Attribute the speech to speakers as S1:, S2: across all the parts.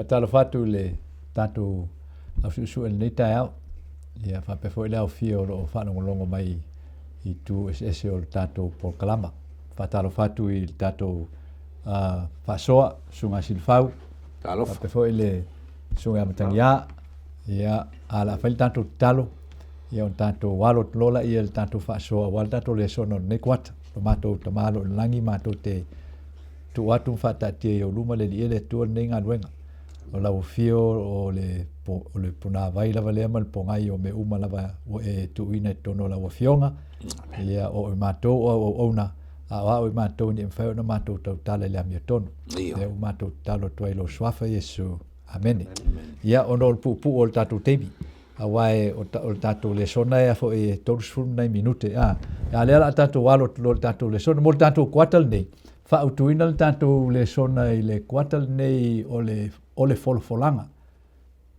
S1: Faatalofa atu i le tatou au suesue i lenei taeao. Ia faapea foi le aofia o lo o faalogologo mai i itu eseese o le tatou polokalama. Faatalofa atu i le tatou uh, faasoa, Susuga Silafau.
S2: Talofa.
S1: Faapea foi le Susuga ia Matagiā. Ia, a o le a fai le tatou tatalo, ia ona tatou alo atu loa laia i le tatou faasoa aua le tatou lesona o lenei kuata. Lo matou Tama o lo o i le lagi, matou te tuu atu ma faataatia i ou luma le Alii e le Atua lenei galuega. O lau afio o le, o le punavai lava lea ma le pogai o mea uma lava ua e tuuina i totonu o lau afioga. Ia, o i matou o au auauna, a o au i matou ina ia mafai ona matou tautala i le amiotonu. Lea ua matou tatalo atu ai i lou suafa Iesu. Amene. Ia, ona o le puupuu o le tatou taimi, aua e, o, o le tatou lesona e a foi e 30 nai minute, a, a lea la tatou alo atu loa i le tatou lesona. Mo le tatou kuata lenei, faautuina le tatou lesona i le kuata lenei o le, o le folafolaga.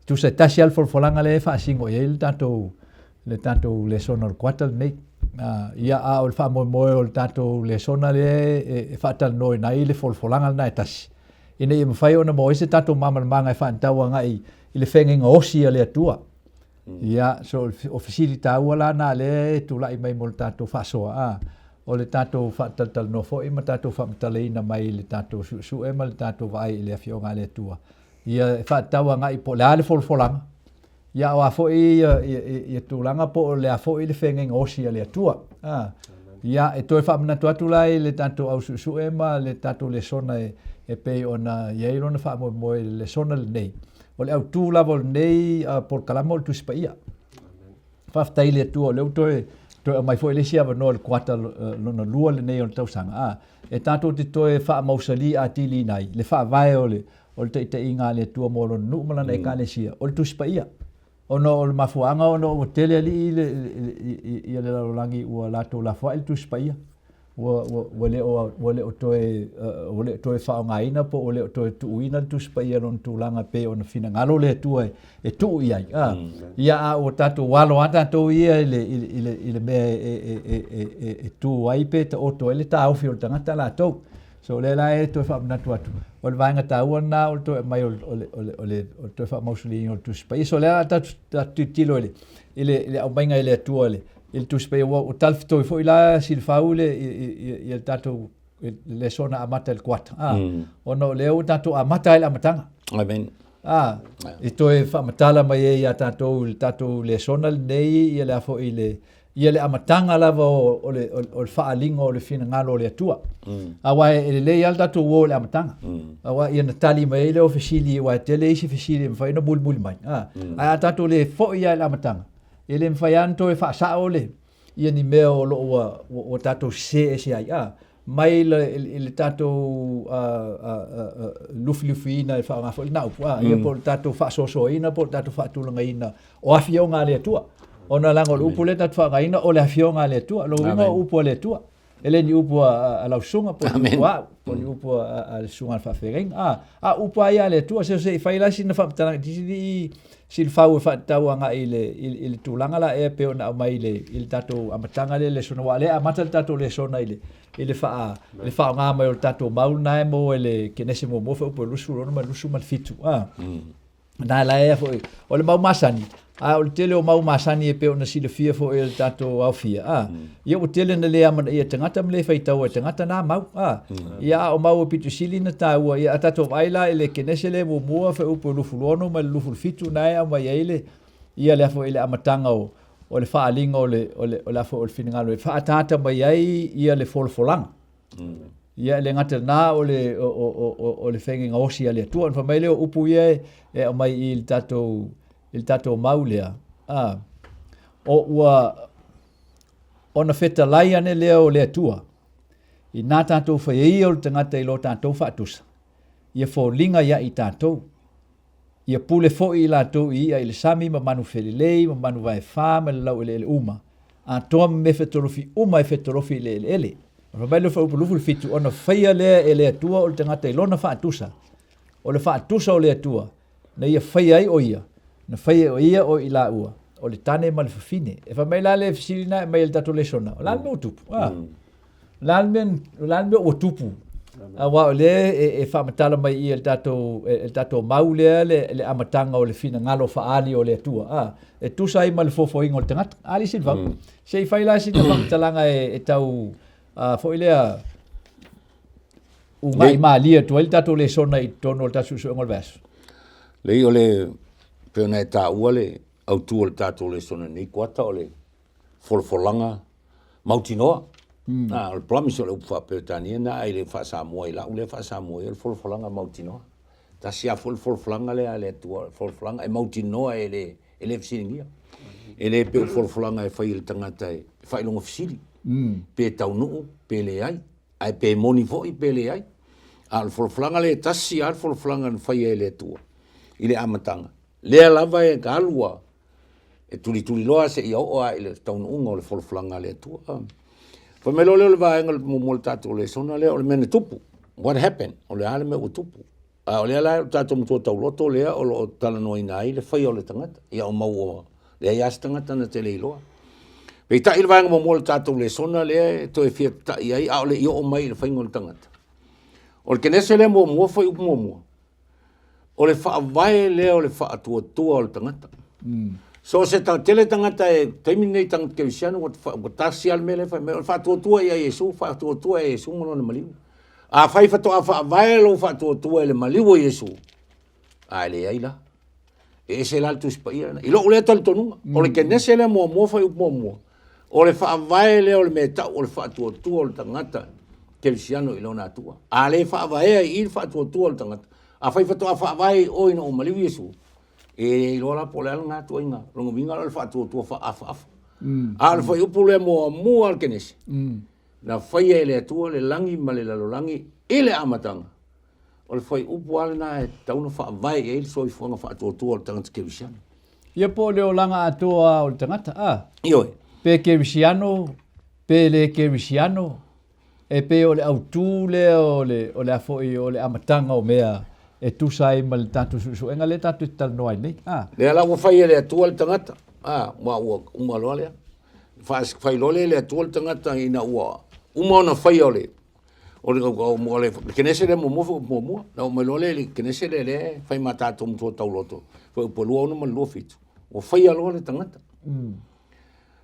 S1: Tusa e tasi lava le folafolaga lea e faasino i ai le tatou, le tatou lesona o le kuata lenei. Uh, ia, a o le faamoemoe o le tatou lesona lea e, e faatalanoaina ai le folafolaga lena e tasi, ina ia mafai ona maua ai se tatou malamalamaga e faatatau agai i le feagaiga osi a le Atua. Mm. Ia, so o fesili taua la na lea e tulai mai mo le tatou faasoa, a, o le tatou faatalatalanoa foi ma tatou faamatalaina mai le tatou suesue ma le tatou vaai i le afioga a le Atua. Ia e faatatau agai po o le a le folafolaga, ia o a foi ia, ia, ia tulaga po o le a foi le feagaiga osi a le Atua. A, ia e toe faamanatu atu la i le tatou au suesue ma le tatou lesona e, e pei ona i ai lona faamoemoe i le lesona lenei. O le autū lava o lenei uh, polokalama o le Tusi Paia. Faafetai i le Atua o lea ua toe toe aumai foi le isi avanoa i le kuata lona lua lenei o le tausaga. A, e tatou te toe faamausali atiliina ai le faavae o le, o le taitaiga a le Atua mo lona nuu ma lana mm. ekalesia, o le Tusi Paia. Ona o le mafuaaga ona ua tele alii le, ia le lalolagi ua latou lafoai le Tusi Paia. Ua, ua, ua le o, ua le o toe, uh, ua le o toe faaaogaina po ua le o toe tuuina le Tusi Paia lona tulaga pei ona finagalo le Atua e, e tuu i ai. Ah, mm. Ia a ua tatou alo a tatou ia i le, i le, i le, i le mea e, e, e, e, e, e tu ai pe taoto ai le taofi o le tagata latou. So lea la e toe faamanatu atu, o le vaega taua lena o le toe aumai o le, o le, o le, o le, o le toe faamausaliina o le Tusi Paia. So lea la tatou tilotilo i le, i le, i le aumaiga e le Atua i le, i le Tusi Paia, ua, ua talafetoi foi la Silafau le, i, i, i, i le tatou lesona amata i le kuata. Ah, mm. Ona o lea ua tatou amata ai le amataga.
S2: Amen.
S1: Ah, i toe faamatala mai ai ia tatou i le tatou lesona lenei, ia le a foi le, ia le amataga lava o, o, le, o, o le faaaliga o le finagalo o le Atua. Mm. Aua e lelei lava le tatou o i le amataga. Mm. Aua ia na tali mai ai lea o fesili, aua e tele isi fesili e mafai ona mulimuli mai. Ah. Mm. Ae a tatou le foi lava i le amataga, e le mafai lava ona toe faasao le, ia ni mea o lo o ua, ua, ua tatou sese ese ai. Ah. Mai le, i le tatou uh, uh, uh, lufilufiina e faaaoga foi lena upu, ah, mm. ia po o le tatou faasoasoaina po o le tatou faatulagaina o afioga a le Atua. Ona leaga o le upu lea tatou faaaogaina o le afioga a le Atua. Lona uiga o upu a le Atua. E le ni upu a, a lau susuga po o ni upu a au, po o ni upu a, a le susuga a le faafeagaiga. A, a upu a ia a le Atua, se se i fai la sina faamatalaga i Silafau e faatatau agai i le, i, i le tulaga la ea pei ona aumai i le, i le tatou amataga lea lesona, aua o lea e amata le tatou lesona i le, i le, faa, le faaaoga mai o le tatou mau lena e maua i le Kenese muamua fuaiupu e 26 ma le 27. A. Mm. Na la ea foi, o le mau masani, a o le tele o mau masani e pei ona silafia foi e le tatou aofia, a, mm. ia ua tele na le amanaia e tagata ma le faitaua e tagata nā mau, a, mm. ia a o mau e pito sili na tāua, ia a tatou vaai la i le Kenese le muamua fuaiupu e 26 ma le 27 na e aumai ai le, ia le foi i le amataga o, o le faaaliga o le, o le, o le, o le finagalo e faaataata mai ai ia le folafolaga. Mm. Ia e le gata na o le, o, o, o, o le faiga osi a le Atua. Ona fai mai lea o upu ia e, e aumai i le tatou, i le tatou mau lea. A, o ua ona fetalai ane lea o le Atua, i nā tatou fai ai o le tagata i lo tatou faatusa, ia foliga ia i tatou, ia pule foi i latou i i'a i le sami ma manu felelei ma manu vaefa ma le laueleele uma, atoa ma mea fetolofi uma e fetolofi i le eleele. Ona fai mai lea o le fuaiupu 27, ona faia lea e le Atua o le tagata i lona faatusa, o le faatusa o le Atua, na ia faia ai o ia, na faia e ia o i laua, o le tane ma le fafine. E fai mai la le fesili na e mai e le tatou lesona, o le a le mea ua tupu? Ah. Mm. O le a le mea, o le a le mea ua tupu? Aua o lea e, e faamatala mai i e le tatou, e, le tatou mau lea le, le amataga o le finagalo faaali o le Atua, a, e tusa ai ma le foafoaina o le tagata. A alii Silivau, mm. se i fai la sina faamatalaga e, e tau a, foi lea ugai malie atu ai le tatou lesona i totonu o le tatou suesuega o le vaiaso.
S2: Lei o le pei ona e taua le autu o le tatou lesona nei kuata o le folafolaga mautinoa. Mm. Ah, o le promise o le upu faa-Peretania na ai le faa-Samoa i lau lea faa-Samoa i o le folafolaga mautinoa. Tasi a foi le folafolaga lea a le Atua, le folafolaga e mautinoa e le, e le fesiligia. E le pei o folafolaga e fai e le tagata e faailoga fesili. Mm. Pe taunuu, pe leai. Ae pe moni foi, pe leai. A o le folafolaga lea e tasi lava le folafolaga na faia e le Atua i le amataga. Lea lava e alu a e tulituliloa seia oo lava i le taunuuga o le folafolaga a le Atua. Fai mai loa lea o le vaega muamua o le tatou lesona lea, o le mea na tupu. What happened? O le a le mea ua tupu? A o lea la o le tatou matua tauloto lea o lo o talanoaina ai le faia o le tagata. Ia o mau ua leai lava se tagata na te le iloa. Peitai le vaega muamua o le tatou lesona lea e toe fia tatai ai, a o le i oo mai i le faiga o le tagata. O le Kenese lea muamua, fuaiupu muamua, o le faavae lea o le faatuatua o le tagata. Mm. So se ta, tele tagata e taimi nei tagata kerisiano ua, ua tasi lava le mea lea fai mai o le faatuatua ia Iesu, faatuatua e Iesu ma lona maliu. Afai faatoa faavae lou faatuatua i le maliu o Iesu, a e leai la. E ese la le Tusi Paia lena. I lou lea talitonuga, mm. o le Kenese lea muamua fuaiupu muamua, o le faavae lea o le mea tau o le faatuatua o le tagata kerisiano i lona Atua. A le faavaea i i le faatuatua o le tagata, afai faatoa faavae i o ina ua maliu Iesu, e le iloa la po o le a lena ituaiga. Lona uiga o le faatuatua faaafaafa. Mm. A o le fuaiupu lea muamua a le Kenese, mm. na faia e le Atua le lagi ma le lalolagi i le amataga. O le fuaiupu lava lena e tatau ona faavae i ai le soifuaga faatuatua o le tagata kerisiano.
S1: Ia po o le olaga atoa o le tagata, a?
S2: Ioe.
S1: Pe kerisiano, pe le kerisiano, e pei o le autū lea o le, o le a foi, o le amataga o mea e tusa ai ma le tatou suesuega lea tatou te talanoa ai nei, a?
S2: Lea la ua fai e le Atua le tagata, a, ma ua uma loa lea. Fai loa lea e le Atua le tagata ina ua uma ona faia o le O le o le Kenese lea muamua foi muamua. Na oo mai loa lea i le Kenese lea lea e fai ma tatou matua tauloto, fuaiupu e 26 ma le 27. Ua faia loa le tagata. Mm.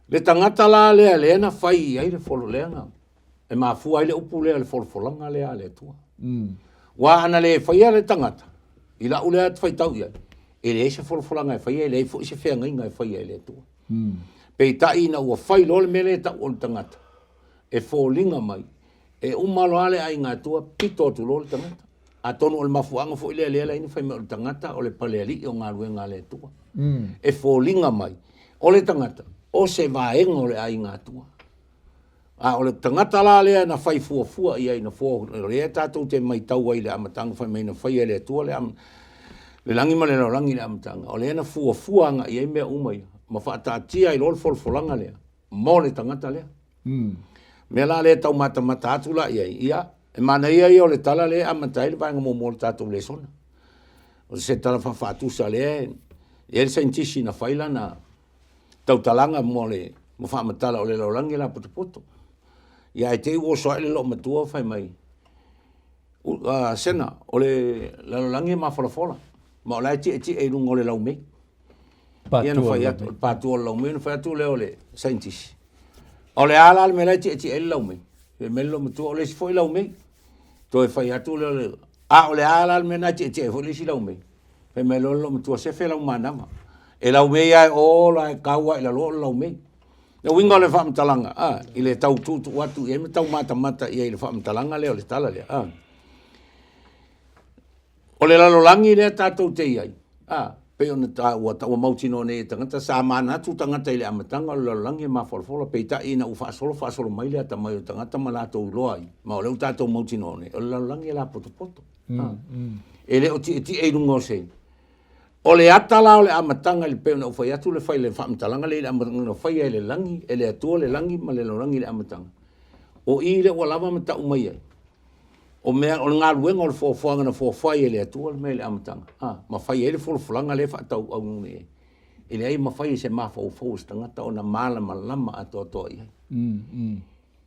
S2: Le tagata la lea lea na fai i ai le folo lea na e mafua ai le upu lea le folafolaga lea a le Atua. Mm. Ua ana le faia le tagata i lau lea faitau i ai, e leai se folafolaga e faia, e leai foi se feagaiga e faia e le Atua. Mm. Peitai ina ua fai loa le mea lea e tau o le tagata, e foliga mai, e uma loa le aiga Atua, pito atu loa le tagata. Atonu o le mafuaaga foi lea lea laina fai mai o le tagata o le palealii o galuega a le Atua. Mm. E foliga mai, o le tagata, o se vaega o le aiga Atua. A o le tagata la lea na fai fuafua i ai, na fua, o lea tatou te maitau ai i le amataga fai mai na faia e le Atua le, am, le lagi ma le lalolagi i le amataga. O lea na fuafua agai i ai mea uma ia, ma faataatia ai loa le folafolaga lea mo le tagata lea. Mm. Mea la lea tau matamata atu la i ai, ia, e manaia ia o le tala lea e amata ai le vaega muamua o le tatou lesona. O se tala faafaatusa lea, e i ai le saienitisi na fai lana tautalaga mo le mo faamatala o le lalolagi la potopoto. Ia ae te i ua oso ae le loomatua fai mai, uh, Sena, o le lalolagi e mafolafola, ma o la e tietie i luga o le laumei. Ia na fai atu, patua o le laumei, na fai atu lea o le scientist. O le a la le mea la e tietie ai le laumei? Fai mai le loomatua, o le isi foi laumei. Toe fai atu lea o le, a o le a la le mea na e tietie ai foi le isi laumei? Fai mai loa le loomatua, sefe lau manava. E laumei lava e o la e kau lava i lalo o le laumei. Le uiga o le faamatalaga, a, i le tau tuutuu atu i ai ma tau matamata i ai i le faamatalaga lea o le tala lea, a. O le lalolagi lea tatou te i ai, a, pei ona taua, ua mautinoa nei e tagata, sa manatu tagata i le amataga o le lalolagi e mafolafola, peitai ina ua faasolo, faasolo mai le atamai o tagata ma latou iloa ai, ma o lea ua tatou mautinoa nei, o le lalolagi e lapotopoto. Mm, mm. E le o tietie i luga o se. O le ata la o le amataga i le pei ona ou fai atu le fai le faamatalaga lea i le amataga na faia e le lagi, e le Atua le lagi ma le lalolagi i le amataga. O i lea ua lava ma tau mai ai. O mea, o le galuega o le foafoaga na foafoa ai e le Atua le mea i le amataga, a, ma fai ai le folafolaga lea e faatauaunu nei ai. E leai mafai e se mafaufau o se tagata ona malamalama atoatoa i ai. Mm, mm.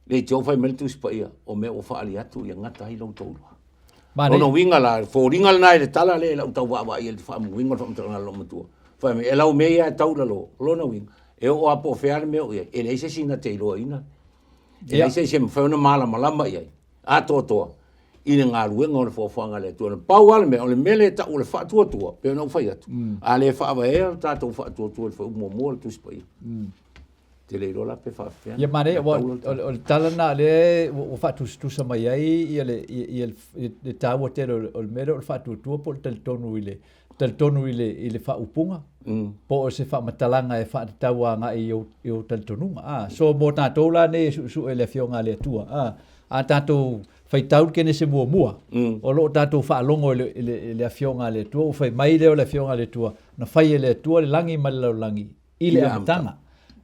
S2: Leitioa fai mai le Tusi Paia, o mea ua faaali atu ia gata ai lo outou iloa. Lona uiga la, foliga lena i le tala lea i lau tau vaavaai i le faamuiga o le faamatalaga a le loomatua. Fai mai, e lau mea ia e tau i lalo, o lona uiga, e oo lava po o fea le mea o i ai, e leai se isi na te iloaina, e leai se isi e mafai ona malamalama i ai atoatoa i le galuega o le foafoaga a le Atua. Na pau lava le mea, o le mea lea e tau o le faatuatua, pei ona ou fai atu, a le faavaea le tatou faatuatua i le fuaiupu muamua o le Tusi Paia, te le iloa la pe faapefea.
S1: Ia manaia, aua o le tala lena lea ua faatusatusa mai ai le taua tele o le mea lea o le faatuatua po o le talitonu i le talitonu i le i le faaupuga po o se faamatalaga e faatatau agai i ou i ou talitonuga. A, so mo tatou la nei e suesue i le Afioga a le Atua, a, a tatou faitau le Kenese muamua, o lo o tatou faalogo i le, i le, i le Afioga a le Atua, ua fai mai lea o le Afioga a le Atua, na fai e le Atua le lagi ma le lalolagi i le amataga.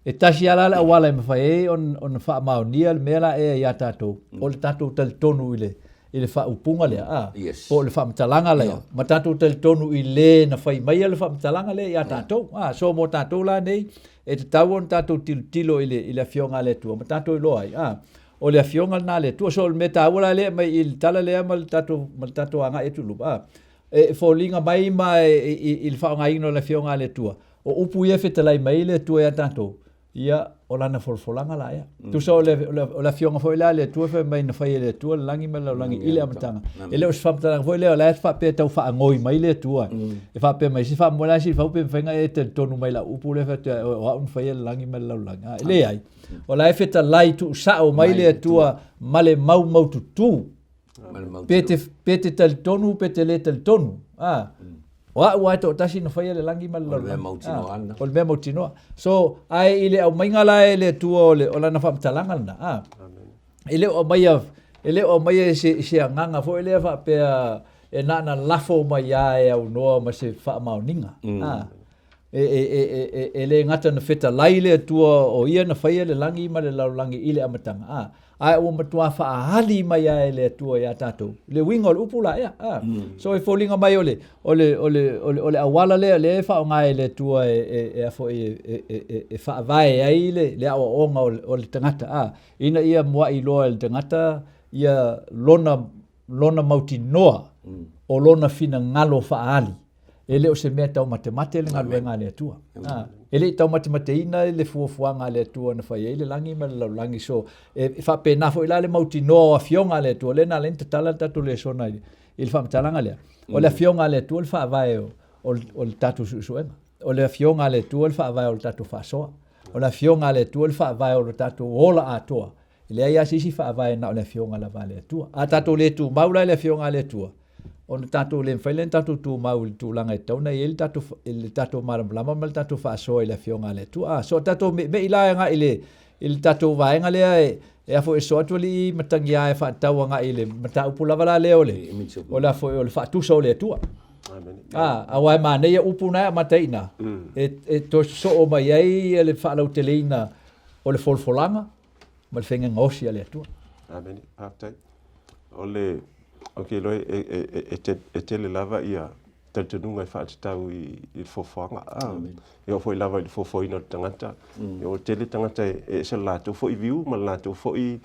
S1: E tasi lava la le auala e mafai ai ona faamaonia le mea la ea ia tatou, o le tatou talitonu i le i le faaupuga lea, a,
S2: Yes.
S1: po o le faamatalaga lea, ma tatou talitonu i le na fai maia le faamatalaga lea ia tatou. A, so mo tatou la nei, e tatau ona tatou tilotilo i le i le Afioga a le Atua ma tatou iloa ai, a, o le Afioga lena a le Atua. So o le mea taua la lea e aumai i le tala lea ma le tatou ma le tatou agai atu i luma, a, e foliga mai ma i le faaaogaina o le Afioga a le Atua, O upu ia e fetalai mai ai le Atua ia tatou, ia, o lana folafolaga la ea. Tusa o le, o le, o le afioga foi lea a le Atua fai mai na fai e le Atua le lagi ma le lalolagi i le amataga. E le o se faamatalaga foi lea o la e faapea e tau faagoi mai le Atua. E faapea mai, se faamoe la sili fau pe mafai ona e talitonu mai lau upu lea e fai atu ai, o au na faia le lagi ma le lalolagi. A, e leai. O la e fetalai tuusao mai le Atua ma le maumaututu. Pe te, pe te talitonu, pe te le talitonu. A, o au lava e toatasi na faia le lagi ma le lalolagi.
S2: O le mea mautinoa lena.
S1: O le mea mautinoa. So, ae i le aumaiga la e le Atua o, le, o lana faamatalaga lena, a, e le o aumaia, e le o aumaia i se, i se agaga foi lea faapea e na ona lafo mai lava e aunoa ma se faamaoniga. A, e le gata na fetalai le Atua o ia na faia le lagi ma le lalolagi i le amataga, a, ae ua matuā faaali mai lava e le Atua iā tatou le uiga o le upu la ea, a. So e foliga mai o le, o le, o le, o le, o le auala lea lea e faaaoga e le Atua e, e, e a foi e, e, e, e faavae ai le, le aoaoga o le, o le tagata, a, ina ia mua'i iloa e le tagata ia lona, lona mautinoa o lona finagalo faaali. E le o se mea taumatemate le galuega a le Atua. A, e le i taumatemateina le fuafuaga a le Atua na fai ai le lagi ma le lalolagi. So, e, e faapena foi la le mautinoa o afioga a le Atua, lea na ala ai ona tatala le tatou lesona i, i le faamatalaga lea. O le afioga a le Atua le faavae o, o, o le tatou suesuega. O le afioga a le Atua le faavae o le tatou faasoa. O le afioga a le Atua le faavae o le tatou ola atoa. E leai lava se isi faavae na o le Afioga lava a le Atua. A tatou le tumau la i le Afioga a le Atua, ona tatou le mafai lea ona tatou tumau i le tulaga e tatau ona i ai le tatou, le tatou malamalama ma le tatou faasoa i le Afioga a le Atua. A, so tatou meimei la agai i le, i le tatou vaega lea e, e a foi e sosoo atu alii matagiā e faatatau agai i le mataupu lava la lea o le, o le a foi o le faatusa o le Atua. A, aua e manaia upu na e amata ai i ina, e, e toe sosoo mai ai le faalauteleina o le folafolaga, ma le faiga gaosi a le Atua.
S3: Amene. Faafetai. O le, ou te iloa e, e, e, e, te, e tele lava ia talitonuga e faatatau i, i le foafoaga. Ah, e oo foi lava i le foafoaina o le tagata. Mm. E oo tele tagata e, e ese le latou foi viu ma le latou foi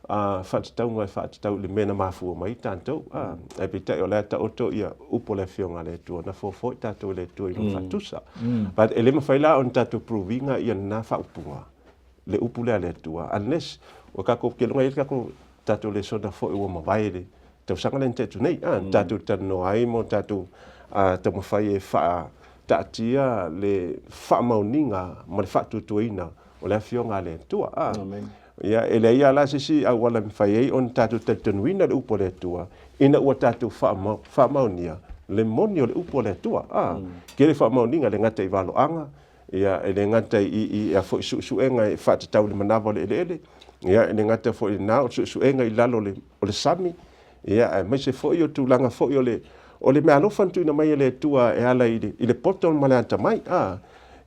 S3: uh, faatatauga e faatatau i le mea na mafua mai tatou. Ah, mm. Ae peitai o le a taoto ia upu o le Afioga a le Atua, na foafoa i tatou e le Atua i lona mm. faatusa. Mm. But e le mafai la ona tatou prove ina ia lena faaupuga. le upu lea a le Atua unless ua tatou ke luga i le tatou tatou lesona foi ua mavae le tausaga lea na tea atu nei a tatou talanoa ai mo tatou taumafai e faataatia le faamaoniga ma le faatuatuaina o le afioga a le Atua a ia e leai lava la se isi auala e mafai ai ona tatou talitonuina le upu a le Atua ina ua tatou faamaonia le moni o le upu a le Atua a tele faamaoniga le gata i valoaga Ia, e le gata i i ia foi suesuega e faatatau i le manava o le eleele, ia, e le gata foi i lena o suesuega i lalo o le, o le sami, ia, aemaise foi o tulaga foi o le, o le meaalofa na tuuina mai e le Atua e ala i le, i le poto ma le atamai, a,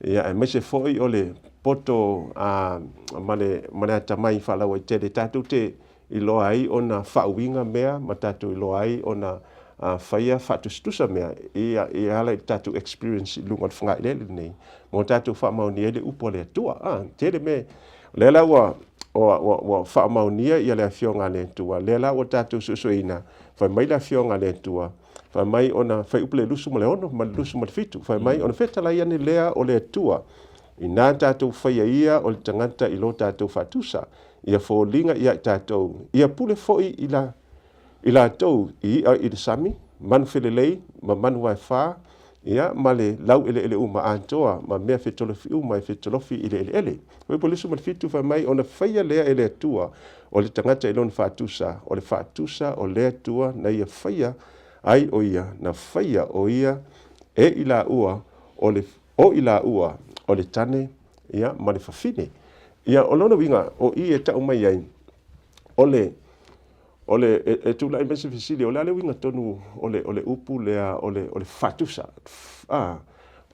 S3: ia, aemaise foi o le poto a, ma le, ma le atamai faalauaitele tatou te iloa ai ona faauiga mea ma tatou iloa ai ona faia faatusatusa mea e ala i le tatou experience i luga o le fogaeleele lenei mo tatou faamaonia ai le upu a le Atua. A, tele mea. O lea la ua Ua, ua, ua faamaonia ia le Afioga a le Atua, lea la ua tatou suesueina, fai mai le Afioga a le Atua, fai mai ona fuaiupu le 26 ma le 27, fai mai ona fetalai ane lea o le Atua, inā tatou faia ia o le tagata i lo tatou faatusa, ia foliga ia i tatou, ia pule foi i la, i latou i i'a i le sami, manu felelei ma manu vaefā, ia, ma le laueleele uma atoa ma mea fetolofi uma e fetolofi i le eleele. Fuaiupu 27 fai mai, Ona faia lea e le Atua o le tagata i lona faatusa, o le faatusa o le Atua na ia faia ai o ia, na faia o ia e i laua o le, o i laua o le tane, ia, ma le fafine. Ia, o lona uiga, o i e tau mai ai, o le, O le, e, e tulai mai se fesili, o le a le uiga tonu o le, o le upu lea o le, o le faatusa? A,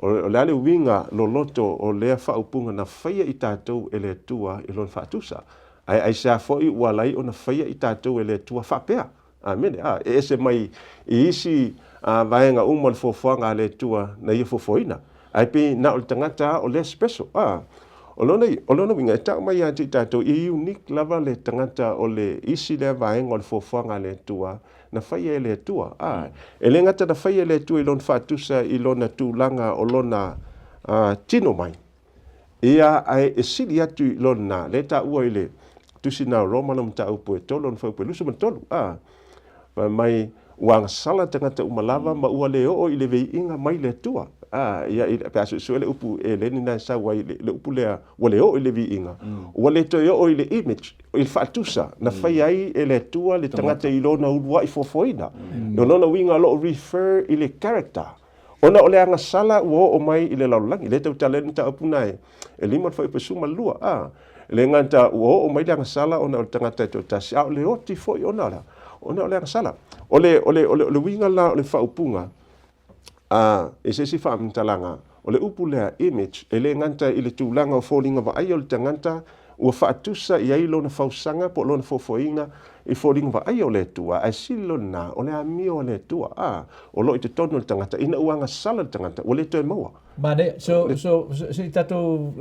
S3: o, o le a le uiga loloto o lea faaupuga na faia i tatou e le Atua i lona faatusa? Ae aisea foi ua ala ai ona faia i tatou e le Atua faapea? Amene. A, e ese mai i isi a, vaega uma o le fuafuaga a le Atua na ia fuafuaina. Ae pei na o le tagata lava o lea special. A, o lona, o lona uiga, e tau mai ia te i tatou, e unique lava le tagata o le isi lea vaega o le fuafuaga a le Atua na faia e le Atua. A, e le gata na faia e le Atua i lona faatusa i lona tulaga o lona a, tino mai, ia, ae e sili atu i lona, lea e taua i le Tusi na o Roma lona mataupu e 3 lona fuaiupu e 23. A, Fai mai, ua agasala tagata uma lava ma ua le oo i le veiiga mai le Atua. A, ia, pe a suesue le upu eleni na e sau ai, le, le upu lea, ua le oo i le viiga, ua le toe oo i le image, i le faatusa na faia ai e le Atua le tagata i lona uluai foafoaina. O lona uiga o lo o refer i le character. Ona o le agasala ua oo mai i le lalolagi, lea e tautala ai le mataupu na e 5 le fuaiupu e 12, a, e le gata ua oo mai le agasala ona o le tagata e toatasi, a o le oti foi ona o le a? Ona o le agasala. O le, o le, o le, o le uiga la o le faaupuga, a, i se isi faamatalaga, o le upu lea image, e le gata i le tulaga o foliga vaaia o le tagata, ua faatusa i ai lona fausaga po o lona foafoaina i foliga vaaia o le Atua, ae sili lona, o le amio a le Atua, a, o lo o i totonu o le tagata, ina ua agasala le tagata, ua le toe maua.
S1: Manaia, so, so, se i tatou,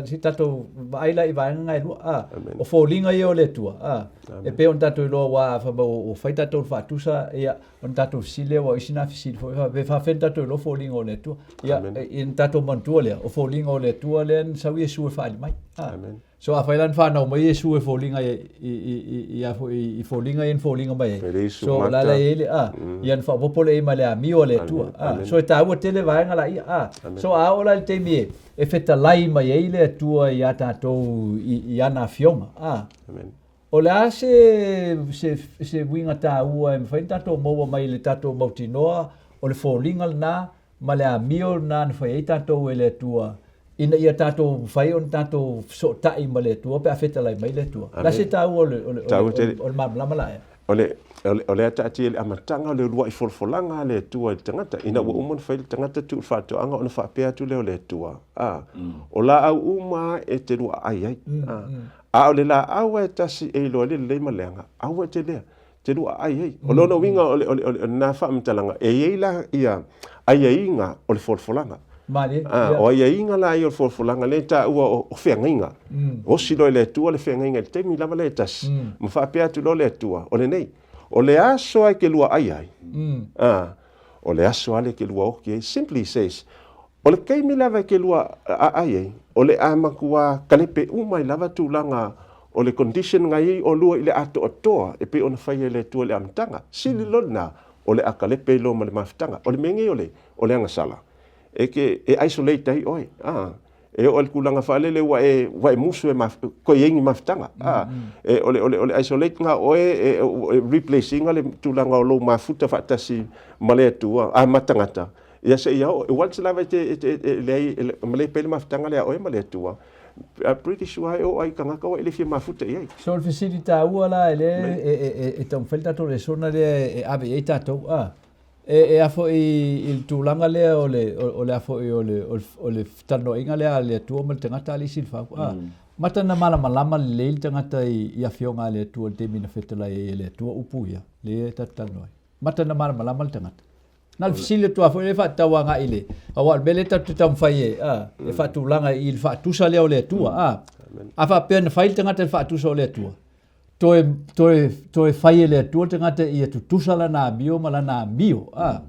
S1: se i tatou vaai la i vaega na e lua, a, o foliga ia o le Atua, a, e pei ona tatou iloa aua a fai mai ua fai tatou i le faatusa, ia, ona tatou fesili lea, aua o isi na fesili foi, faapea, e faapefea ona tatou iloa foliga o le Atua? Ia, ona tatou manatua lea, o foliga o le Atua lea na sau Iesu e faaali mai. A. So afai la na fanau mai Iesu e foliga i, i, i, i, a foi, i foliga ia na foliga mai ai. So o la la e i ai le, a, ia na faaopoopo lea i ai ma le amio a le Atua. A. So e taua tele vaega laia. A. So a oo la i le taimi e, e fetalai mai ai le Atua iā tatou i, i ana afioga. A. Amen. O le a se, se, se uiga taua e mafai ona tatou maua mai i le tatou mautinoa o le foliga lena ma le amio lena na fai ai tatou e le Atua ina ia tatou mafai ona tatou fesootai ma le Atua pe a fetalai mai le Atua. O le a se taua o le, o le, o le, o le malamalama la ea?
S3: O le, o le, o le a taatia i le amataga o le uluai folafolaga a le Atua i le tagata, ina ua uma ona fai le tagata tuu i le faatoaga ona faapea atu lea o le Atua, a, o laau uma e te luaai ai, a, A o le laau a e tasi e iloa ai le lelei ma le leaga, aua e te lea, te luaai ai. O lona uiga o le, o le, o lena faamatalaga, e i ai la ia aiaiga o le folafolaga.
S1: Malie,
S3: A,
S1: ia.
S3: o aiaiga la ia o le folafolaga lea e taua o, o feagaiga. Osi loa e le Atua le feagaiga i le taimi lava lea e tasi, ma faapea atu loa le Atua, o lenei, o le aso lava e te luaai ai, a, o le aso lava lea e te luaoki ai. Simply says, O le taimi lava e te lua aai ai, o le a matua kalepe uma ai lava tulaga o le condition na iai olua i le atoatoa e pei ona fai e le Atua i le amataga. Sili loa lena, o le a kalepe ai loa ma le mafutaga. O le mea nei o le, o le agasala, e te, e isolate ai oe, a, e oo i le tulaga faalele ua e, ua e musu e maf, toe i ai ni mafutaga, a, e, o le, o le, o le isolate na o oe, e, e replace ina le tulaga o lou mafuta faatasi ma le Atua, a ma tagata, Ia se i ao, once lava e te, e te, e leai, e ma le pei le mafutaga lea a oe ma le Atua, I'm pretty sure e oo ai i tagata ua e le fia mafuta i ai.
S1: So o le fesili taua la e lea e, e, e, e taumafai le tatou lesona lea e ave i ai tatou, a, e, e a foi i le tulaga lea o le, o, o le a foi o le, o le, o le fetalanoaiga lea a le Atua ma le tagata alii silafau, a, mata na malamalama lelei le tagata i, i afioga a le Atua i le taimi na fetalai ai e le Atua upu ia, lea e tatou talanoa ai. Mata na malamalama le tagata. Na o le fesili atu lava foi lea e faatatau agai i le, aua o le mea lea tatou te taumafai e, a, e faatulaga i le faatusa lea o le Atua, a. A faapea na fai le tagata i le faatusa o le Atua, toe, toe, toe fai e le Atua le tagata ia tutusa lana amio ma lana amio, a.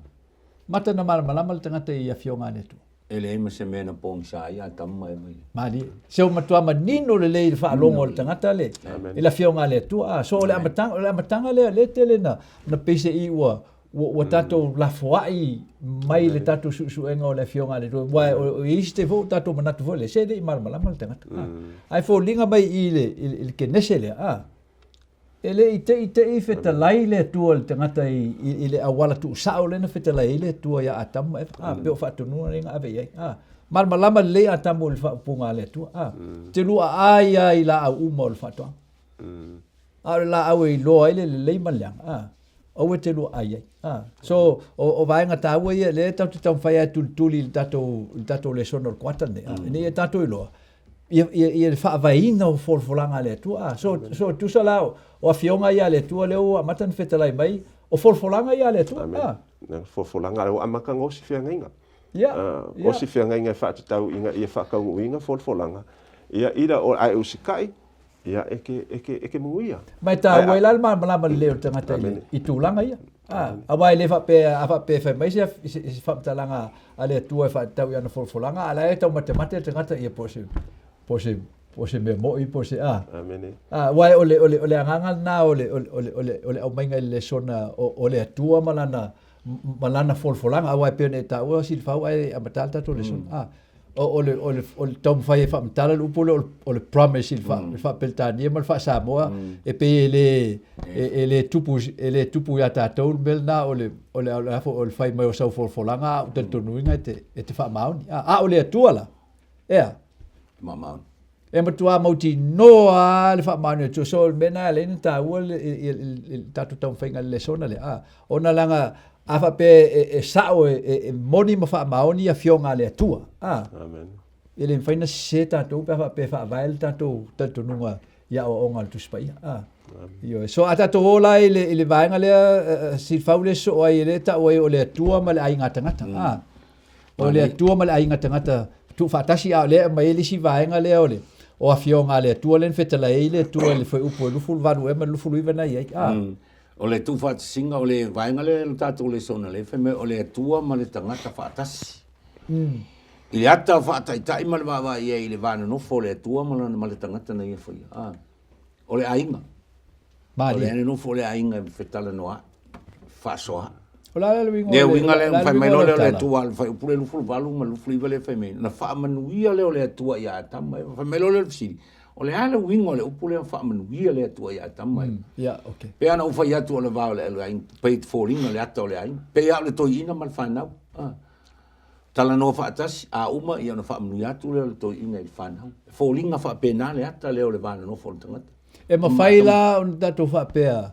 S1: Mata na malamalama le tagata i afioga a le Atua.
S2: E leai ma se mea na pogisa ai Atamu ma Eva i le.
S1: Malie. Se ua matua manino lelei i le faalogo a le tagata le, i le afioga a le Atua. A, so o le amataga, o le amataga lea, lea tele na, na peiseai ua, ua, ua tatou lafoai mai le tatou suesuega o le afioga a le Atua. Aua o, o i isi taimi foi ua tatou manatu foi lea, se e le i malamalama le tagata. A, ae foliga mai i i le, i le, i le Kenese lea, a, E le i teʻiteʻi fetalai le Atua i le tagata i, i, i le auala tuusao lea na fetalai ai le Atua iā Atamu ma Eva. A, pei o faatonuga nei na ave i ai. A, malamalama lelei Atamu i le faaupuga a le Atua. A, te luaai lava i laau uma o le faatoaga. A o le laau e iloa ai le lelei ma le leaga, a, aua e te luaai ai. A, so, o, o vaega taua ia lea tatou te taumafai lava e tulituli i le tatou, i le tatou lesona o le kuata lenei, a, ina ia tatou iloa, ia, ia, ia le faavaeina o folafolaga a le Atua. Ah, so, so tusa la o, o afioga ia a le Atua lea ua amata ona fetalai mai, o folafolaga ia a le Atua.
S3: Amen.
S1: Ah.
S3: Na folafolaga lea ua amata ona osi feagaiga.
S1: Ia,
S3: Uh,
S1: ia.
S3: osi feagaiga e faatatau ina ia faataunuuina folafolaga. Ia, ila o ae usikai, ia e ke, e ke, e ke manuia.
S1: Ma e taua ai la le malamalama lelei o le tagata i, le, i tulaga ia. Ah, aua e le faapea, a faapea e fai mai se, se, se faamatalaga a le Atua e faatatau i ana folafolaga, a la e taumatemate le tagata ia po o se, po o se, po o se mea moʻi, po o se, a.
S3: Amene.
S1: A, aua o le, o le, o le agaga lena o le, o le, o le, o le, o le aumaiga i le lesona o, o le Atua ma lana, ma lana folafolaga, aua e pei ona e taua Silafau ae amata le tatou lesona. A, o, o le, o le, o le taumafai e faamatala le upu lea o le, o le promise i le, fa, le faa-Peretania ma le faa-Samoa, e pei e le, e, e le tupu, e le tupu iā tatou le mea lena o le, o le, o le, o le fai mai o sau folafolaga a o talitonuina e te, e te faamaoni. A, a o le Atua la, ea?
S2: Maamaoni.
S1: E matua mautinoa lava le faamaoni o le Atua. So o le mea lena e ala ai ona taua le, le, le, le tatou taumafaiga i le lesona lea. A, ona leaga a faapea e, e sao e, e, e moni ma faamaoni afioga a le Atua. A,
S3: Amen.
S1: e le mafai ona sese tatou pe a faapea e faavae le tatou talitonuga i aoaoga a le Tusi Paia. A, ioe. So a tatou o la i le, i le vaega lea, uh, Silafau lea soo ai, lea e tau ai o le Atua ma le aiga tagata. A, O le Atua ma le aiga tagata tuufaatasi, a o lea e aumai ai le isi vaega lea o le o afioga a le Atua lea na fetalai ai le Atua i le fuaiupu e 28 ea ma le 29 na i ai. A.
S2: O le tuufaatasiga o le vaega lea o le tatou lesona lea fai mai o le Atua ma le tagata faatasi. I le ata faataitai ma le vaavaai i ai i le va nonofo o le Atua ma lana ma le tagata na ia faia. A. O le aiga.
S1: Malie.
S2: O le nonofo o le aiga e fetalanoa'i, faasoa'i.
S1: O le a le uiga o
S2: le uiga lea na fai mai loa lea o le Atua le fuaiupu lea 28 ma le 29 lea fai mai, na faamanuia lea o le Atua ia Atama ma Eva. Fai mai loa lea o le fesili, o le a le uiga o le upu lea faamanuia le Atua ia Atama ma Eva?
S1: Ia, okay.
S2: Pei lava ona ou fai atu o le va o le aiga, pei e foliga le ata o le aiga. Pei lava o le toeaina ma le fanau. Talanoa faatasi, a uma ia ona faamanuia atu lea o le toeaina i le fanau. E foliga faapena le ata lea o le va nonofo o le tagata.
S1: E mafai la ona tatou faapea,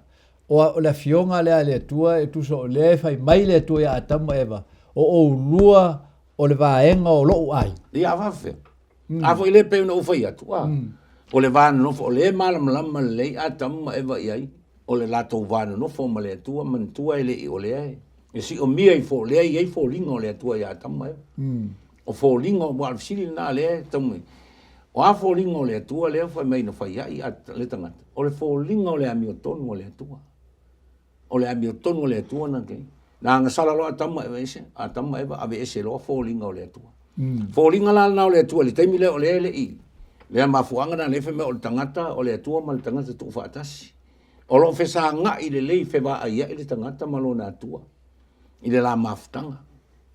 S1: o le Afioga lea a le Atua e tusa o lea e fai mai le Atua ia Atamu ma Eva, o oulua o le vaega o lou aiga.
S2: Ia, a faafefea? A foi lea pei ona ou fai atu, a, o le va nonofo, o lea e malamalama lelei Atamu ma Eva i ai, o le latou va nonofo ma le Atua, manatua e le i o lea e E siomia i fo, lea e i ai foliga o le Atua ia Atamu ma Eva. O foliga, aua o le fesili lena lea e tau mai. O a foliga o le Atua lea fai mai na fai ai a le tagata? O le foliga o le amiotonu a le Atua. O le amiotonu a le Atua na te. Na agasala loa Atamu ma Eva ese, Atamu ma Eva aveese loa foliga o le Atua. Foliga la lena o le Atua i le taimi lea o lea e le i lea mafuaaga lena lea fai mai o le tagata o le Atua ma le tagata tuufaatasi. O lo o fesaga'i lelei fevaaia'i le tagata ma lona Atua i le la mafutaga.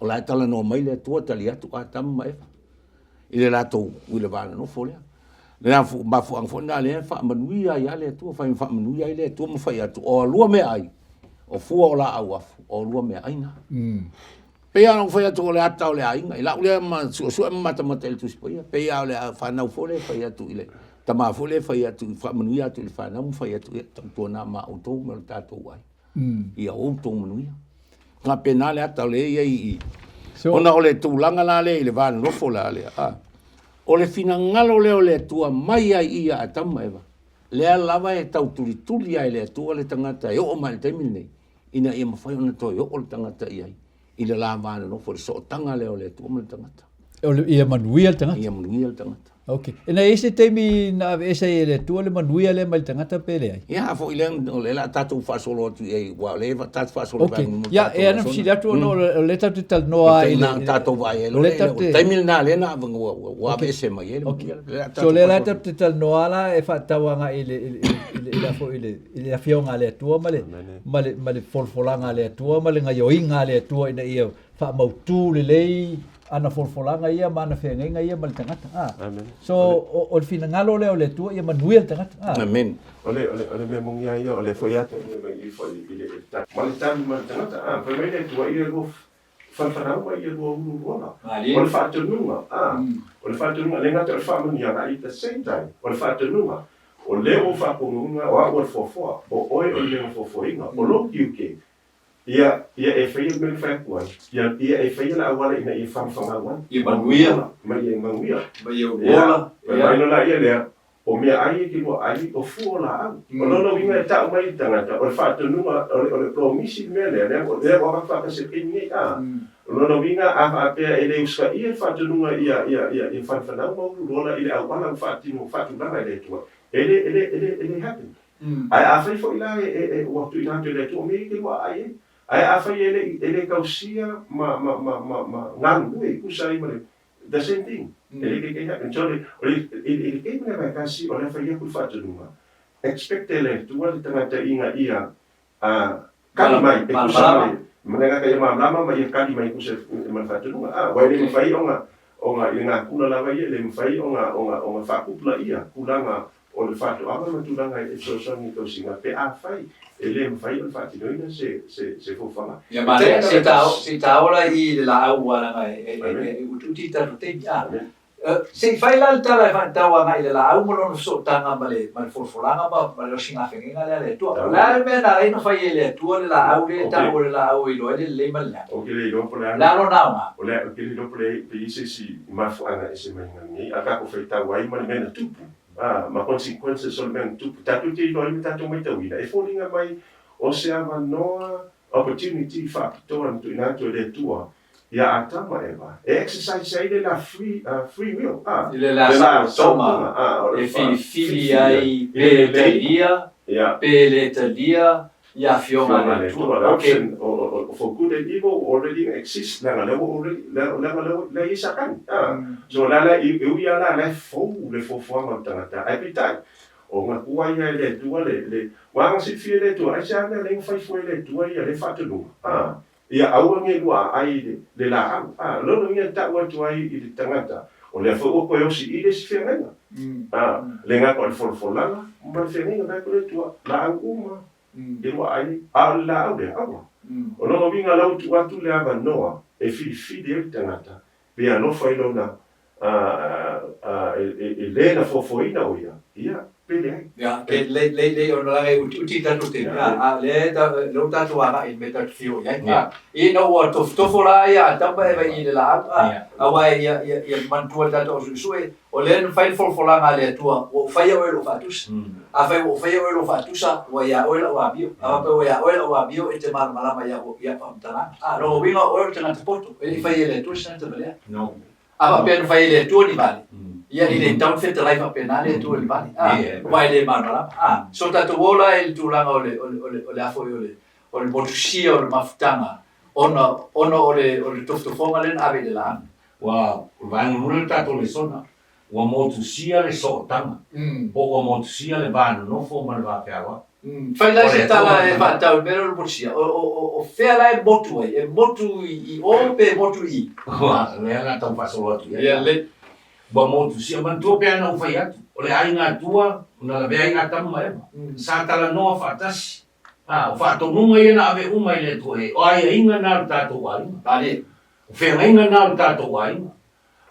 S2: O la e talanoa mai le Atua, tali atu Atamu ma Eva i le latou i le va nonofo lea. Le la mafuaaga foi lena lea e faamanuia ai lava le Atua, fai faamanuia ai le Atua ma fai atu, o lua meaai, o fua o laau afu, o lua meaai na. Pei lava ona ou fai atu o le ata o le aiga, i lau lea ma suesue ma matamata i le Tusi Paia, pei lava o le fanau foi lea e fai atu i le tama foi lea e fai atu, faamanuia atu i le fanau ma fai atu, ia tautuana ma outou ma le tatou aiga, ia outou manuia. Faapena le ata o lea e i ai i i. Ona o le tulaga la lea i le va nonofo la lea, a, o le finagalo lea o le Atua mai ai i ia Atamu ma Eva, lea lava e tau tulituli ai e le Atua le tagata e oo mai i le taimi lenei, ina ia mafai ona toe oo le tagata i ai i le la va nonofo i le sootaga lea o le Atua ma le tagata.
S1: O le, ia manuia le tagata.
S2: Ia manuia le tagata.
S1: Okay. E na i ai se taimi na aveese ai e le Atua le manuia lea mai le tagata pe leai?
S2: Ia, a foi lea, o lea o le a tatou faasolo atu i ai, aua o lea e tatou faasolo
S1: Okay. Ia, e ana fesili atu ona o lea tatou te talanoa
S2: i le... Na tatou vaai ai, o le taimi lena lea na ua aveese mai ai le manuia.
S1: So o lea la tatou te talanoa la e faatatau agai i le i le foi i le i le afioga a le Atua ma le ma le ma le folafolaga a le Atua ma le gaioiga a le Atua ina ia faamautu lelei ana folafolaga ia ma ana feagaiga ia ma le tagata. Ah.
S3: Amen.
S1: So o, o le finagalo lea o le Atua ia manuia le tagata. Ah.
S2: Amen.
S3: O le, o le, o le mea moni lava ia, o lea foi lava tatou mai i foi i le, i le ma le tali ma le tagata. Ah, fai mai le Atua ia lua fanafanau ma ia lua uluuluola.
S1: Malie.
S3: O le faatonuga, ah, o le faatonuga, le gata o le faamanuiaga, at the same time, o le faatonuga, o lea ua ou faaponuina, o au o le foafoa, o oe o le mea na foafoaina, o lou tiute, Ia, ia e faia le mea na fai atu ai. Ia, ia e faia le auala ina ia fagafagau ai.
S1: Ia manuia.
S3: Ma ia manuia.
S1: Ma ia ola.
S3: Ia, mai loa laia lea, o meaai e te lua ai, o fua o laau. O lona uiga e tau mai i le tagata, o le faatonuga, o le, o le promisi le mea lea, lea, lea ua avatu faatasi e le taimi nei, a. O lona uiga, a faapea e le usitaia le faatonuga ia, ia, ia, ia fanafanau ma uluulu ola i le auala ua faatino, faatulaga e le Atua, e le, e le, e le, e le happen. Ae afai foi la e ua tuuina atu e le Atua, o mea ia e te lua aai ai. Ae afai e le i e le tausia ma ma ma ma ma galulue e tusa ai ma le the same thing, e le taitai hape. So le o le i le taimi lea e tasi o lea fai atu le faatonuga, expect e le Atua le tagata ina ia kali mai e tusa ma le ma le tagata ia malamalama ma ia kali mai e tusa ma le faatonuga. Aua e le mafai ona ona i le gakula lava ia e le mafai ona ona ona faatupulaia tulaga O le faatoaga ma tulaga e fesoasoani i tausiga pe afai e le mafai ona faatinoina se se fofoga.
S1: Ia ma lea, se i ta ola i le laau ua laga e utiuti i tatou taimi. A, se i fai la le tala e faatatau agai i le laau ma lona fesootaga ma le ma le folafolaga ma le osigafegega lea a le Atua. O le a le mea na ala ai ona fai e le Atua le laau lea e tau o le laau e iloa ai le lelei ma le leaga?
S3: Ou te le iloa po o le a
S1: Le a lona aoga?
S3: O le a, ou te le iloa po o le a pe i ai se isi mafuaaga ese mai ga lenei, a tatou faitau ai ma le mea na tupu. A, ma consequences o le mea na tupu, tatou te iloa ai ma tatou maitauina, e foliga mai o se avanoa, opportunity, faapitoa na tuuina atu e le Atua ia Atama Eva, e exercise ai le la free, free will, a,
S1: I le la saolotoga,
S3: a,
S1: e filifili ai pe talia, pe le talia ia afioga a le Atua.
S3: Ok. O for good and evil already exist, leaga lea ua already, leaga lea ua i ai Satani. So la la e ui lava la la e fou le fuafuaga o le tagata, ae peitai, o gakua ia e le Atua le, le, ua aga silafia e le Atua, aisea mea lea na fai fua e le Atua ia lea faatonuga? Ia aua ne i lua aai i le laau. A, o lona uiga e tau atu ai i le tagata, o lea foi ua toe osi i le isi feagaiga. A, le gata o le folafolaga ma le feagaiga mai atu le Atua, laau uma i lua aai, a o le laau lea, aua. O lona uiga la ua tuu atu le avanoa e filifili ai le tagata pe alofa i lona e le na foafoaina o ia, ia, pe leai.
S1: Ia, ke lei, lei, lei, ona laga e utiuti i tatou taimi, a, a o lea e ta, lea ua tatou agai i le mea tatou te fia oo i ai. A, ina ua tofotofo la ia Atamu ma Eva i le laau, a, aua ia, ia, ia manatua e le tatou ausuesue, o lea na fai le folafolaga a le Atua, ua ou faia oe i lou faatusa. Afai ua ou faia oe i lou faatusa, ua ia oe lau amio. A faapea ua ia oe lau amio, e te malamalama i au, i au faamatalaga. A, lona uiga o oe o le tagata poto, e le i faia e le Atua se tagata valea. A faapea na fai e le Atua ni vale, ia e le tatau ona fetalai faapena le Atua i le vale, a, aua e le malamalama. A, so tatou o la i le tulaga o le, o le, o le, o le a foi, o le, o le motusia o le mafutaga, ona, ona o le, o le tofotofoga lea na ave i le laau.
S2: Ua, o le vaega lua lea o le tatou lesona, ua motusia le sootaga, po ua motusia le va nonofo ma le va fealoai.
S1: Fai la se tala e faatatau i le mea lea o le motusia. O fea la e motu ai? E motu i o pe motu i i?
S2: Ua, lea la tau faasolo atu i ai.
S1: Ia lelei.
S2: Ua motusia, manatua pea ana ou fai atu, o le aiga Atua na lavea ai Atamu ma Eva. Sa talanoa faatasi. A, o faatonuga ia na ave uma i le Atua e, o aiaiga na o le tatou aiga.
S1: Malie.
S2: O feagaiga na o le tatou aiga.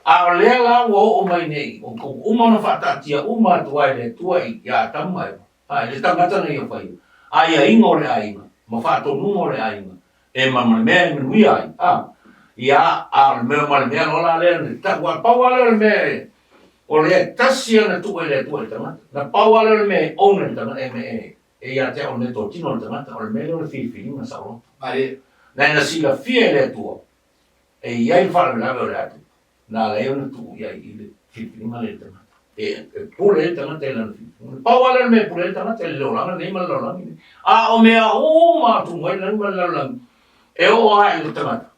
S2: A o lea la ua oo mai nei, o uma ona faataatia uma atu ai le Atua ia Atamu ma Eva. A, i le tagata na ia faia, aiaiga o le aiga, ma faatonuga o le aiga, e ma le mea e manuia ai, a, ia, a o le mea ma le mea loa la lea na tau, a pau lava lea o le mea e, o lea e tasi lava na tuu e le Atua i le tagata, na pau lava lea o le mea e own e le tagata, e, e, e ia te au o le meatotino o le tagata, o le mea lea o le filifiliga saoloto.
S1: Malie.
S2: Na e na silafia e le Atua, e i ai le faalavelave o le atu. Na ala ai ona tuu i ai i le filifiliga lea i le tagata. E, e pule ai le tagata i lana filifiliga. Pau lava lea o le mea e pule ai le tagata i le olaga lenei ma le lalolagi lenei. A o mea uma a tuu mai le lagi ma le lalolagi, e oo lava i le tagata,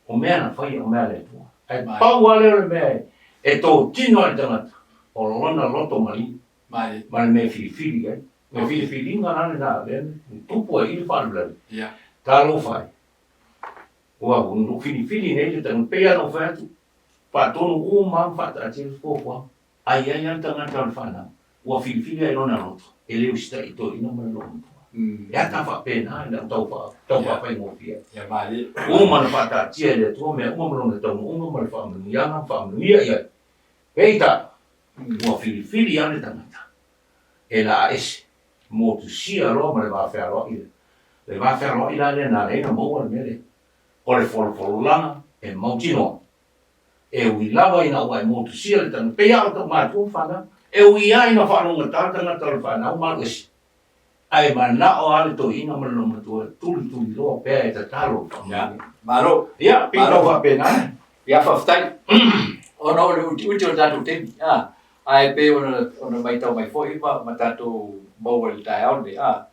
S2: o mea na faia, o mea a le Atua. Ae pau lava lea o le mea e totino ai le tagata, o lona loto maliu ma le mea e filifili ai. O le filifiliga la lena lea na tupu ai i le faalavelave. Talofa e, ua filifili nei le tagata, pei lava ona ou fai atu, faatonu uma lava ma faataatia le fuafuaga. Ae i ai lava le tagata o le fanau ua filifili ai lona loto e le usitai i toeaiina ma le loomatua. E ata faapena i lau tau tau faafaigofie ai. Uma ona faataatia e le Atua mea uma ma lona taunuuga ma le faamanuiaga ma faamanuia i ai. Peitai, ua filifili lava le tagata e laa ese, motusia loa ma le va fealoai lea. Le va fealoai la lea na ala ai ona maua le mea lea, o le folafolaga e mautinoa. E ui lava ina ua e motusia le tagata, pei lava o tou matua ma fanau, e ui lava ina faalogogata le tagata o le fanau ma alu ese, ae manao lava le toeaina ma le loomatua e tulituliloa pea e tatalo i le faamanuiaga.
S1: Malo.
S2: Ia, pei tau faapena.
S1: Ia, faafetai. Ona o le utiuti o le tatou taimi, a, ae pei ona, ona matau mai foi ma, ma tatou maua i le taeao lenei, a,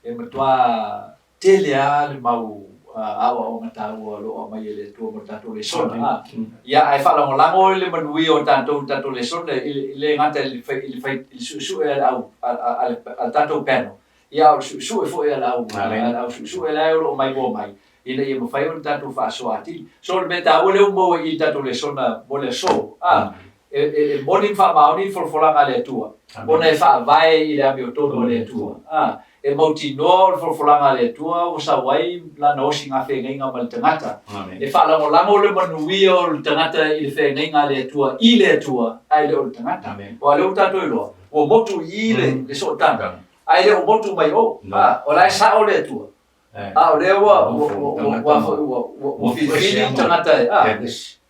S1: E matua tele lava le mau aoaoga taua o lo o aumai e le Atua mo le tatou lesona. A, ia, ae faalagolago i le manuia o tatou i le tatou lesona, e le gata i le fai, i le fai, i le suesue a le au, a, a, a le, a le tatou panel, ia, a o le suesue foi a le au, a le au suesue la e o lo o maimoa mai, ina ia mafai ona tatou faasoa atili. So, o le mea taua lea ua maua i i le tatou lesona mo le aso, a, E, e, e moni ma faamaoni le folafolaga a le Atua, ona e faavae i le amiotonu a le Atua. A, e mautinoa o le folafolaga a le Atua ua sau ai lana osiga feagaiga ma le tagata. E faalagolago le manuia o le tagata i le feagaiga a le Atua i le Atua, ae le o le tagata. Aua o lea ua tatou iloa, ua motu i i le, le sootaga, ae le o motu mai o. A, o la e sao le Atua. A o lea ua, ua, ua, ua, ua, ua, ua filifili le tagata e, a,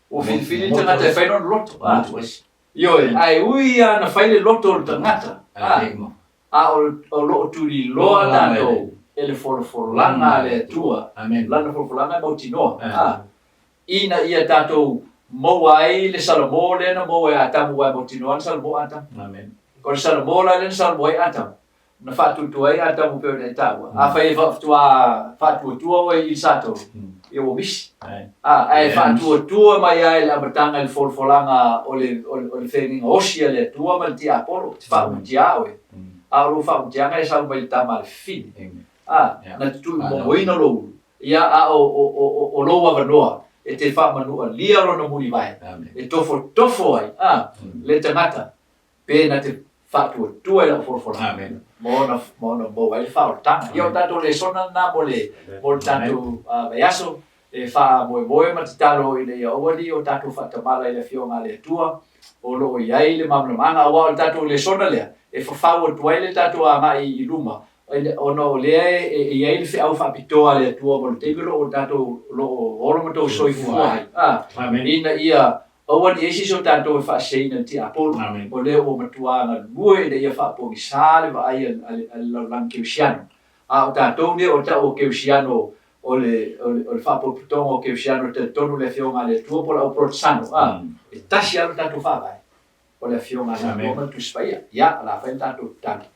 S1: Ua filifili le tagata e fai lona loto, a. Ioe, ae ui lava na fai le loto o le tagata, a, a o lo o tuliloa tatou e le folafolaga a le Atua, Lana folafolaga e mautinoa, a, ina ia tatou maua ai le Salamo lea na maua e Atamu, aua e mautinoa na salamo Atamu. O le Salamo la lea na salamo ai Atamu, na faatuatua ai Atamu pei ona e taua, afai e faatoa faatuatua oe i le Satolu, ia ua misi. A, ae faatuatua mai lava i le amataga i le folafolaga o le, o le, o le feagaiga osi a le Atua ma le tiapolo, te faaumutiā oe. A o lou faaumutiaga e sau mai le tama a le fafine. A, na te tuumomoina lou ulu, ia, a o, o, o, o lou avanoa e te faamanualia lona mulivae, e tofotofo ai, a, le tagata Pe na te faatuatua i lau folafolaga ma ona, ma ona maua ai le faaolataga. Ia o tatou lesona lena mo le, mo le tatou vaiaso e faamoemoe ma tatalo ina ia aua ne i o tatou faatamala i le Afioga a le Atua o lo o i ai le malamalamaga, aua o le tatou lesona lea e fafau atu ai le tatou agai i luma, ona o lea e i ai le feau faapitoa a le Atua mo le taimi o lo o tatou o lo o ola ma tou soifua ai, ina ia Aua ne i i ai se isi o tatou e faaseseina i le tiapolo, o lea ua matua galue ina ia faapogisa le vaai a le lalolagi kerisiano. A o tatou nei o tau o kerisiano o le faapotopotoga o kerisiano e talitonu i le Afioga a le Atua po o le au Porotesano, a, e tasi lava lo tatou faavae, o le Afioga a le Atua ma le Tusi Paia. Ia, o le a fai le tatou tatalo,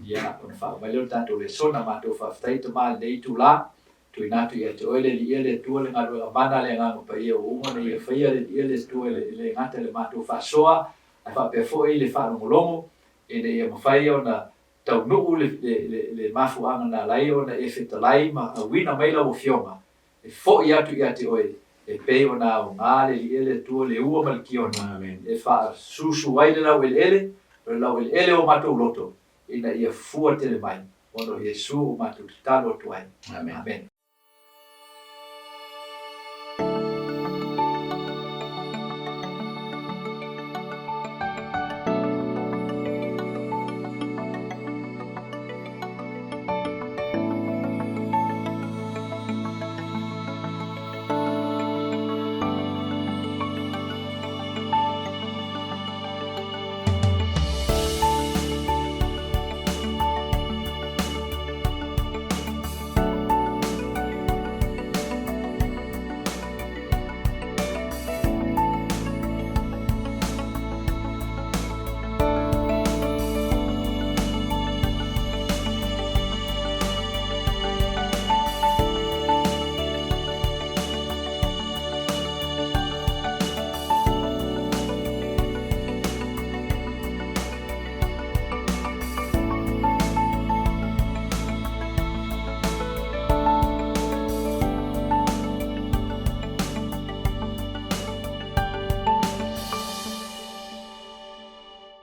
S1: ia, ona faauma mai lea o le tatou lesona. Matou faafetai Tama i lenei itula. Tuuina atu ia te oe le Alii le Atua le galuega mana a le Agaga Paia ua uma ona ia faia le Alii le Atua e le gata i le matou faasoa ae faapea foi le faalogologo ina ia mafai ona taunuu le mafuaaga na ala ai ona e fetalai ma auina mai lau Afioga e foi atu ia te oe e pei ona aoga le Alii le Atua le ua ma le kiona e faasusu ai le laueleele o le laueleele o matou loto ina ia fua tele mai ona o Iesu o matou tatalo atu ai. Amene.